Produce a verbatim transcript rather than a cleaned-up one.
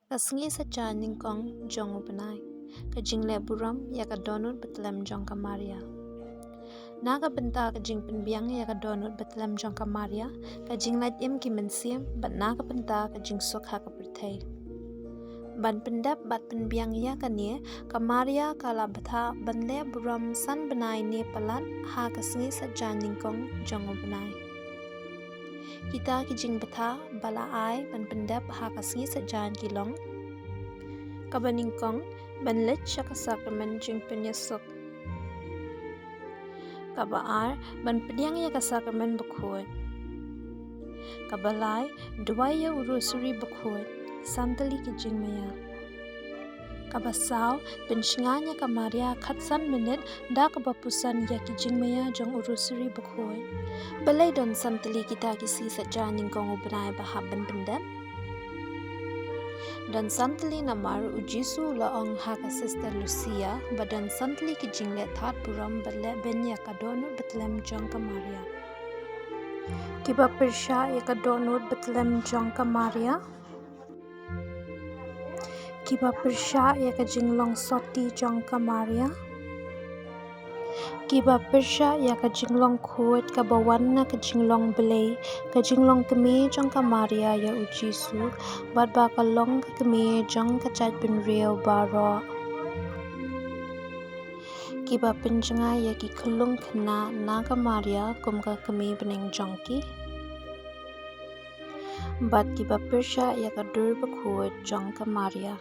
Ka sngi saitjaiñ nyngkong jong u bnai. Ka jingleh burom ïa ka dohnud bathlem jong ka Maria. Na ka bynta ka jingpynbiang ïa ka dohnud bathlem jong ka Maria, ka jinglait im ki mynsiem, bad na ka bynta ka jingsuk ha ka pyrthei. Ban pyndep bad pynbiang ïa kane, ka Maria ka la bthah ban leh burom san bnai ne palat ha ka sngi saitjaiñ nyngkong jong u bnai. Kita ki jingbthah ba la ai ban pyndep ha ka sngi saitjaiñ ki long: Kaba nyngkong, ban leit sha ka sakramen jingpynïasuk. Kaba ar, ban pdiang ïa ka sakramen bakhuid. Kaba lai, duwai ïa u rosary bakhuid, san tylli ki jingmaïa. Kaba saw, pynshngaiñ ïa ka Maria khatsan minit da kaba puson ïa ki jingmaïa jong u rosary bakhuid. Balei don san tylli kita ki sngi saitjaiñ nyngkong u bnai ba hap ban pyndep? Don san tylli namar u Jisu u la ong ha ka Sister Lucia ba don san tylli ki jingleh thad burom bad leh beiñ ïa ka dohnud bathlem jong ka Maria. Kiba pyrshah ïa ka dohnud bathlem jong ka Maria. Kiba pyrshah ïa ka jinglong sotti jong ka Maria. Kiba pyrshah ïa ka jinglong khuid kaba wan na ka jinglong Blei, ka jinglong kmie jong ka Maria ïa u Jisu, bad ba ka long ka kmie jong ka jaitbynriew baroh. Kiba pynjngai ïa ki khyllung khynnah na ka Maria kum ka kmie bneng jong ki. Bad kiba pyrshah ïa ka dur bakhuid jong ka Maria.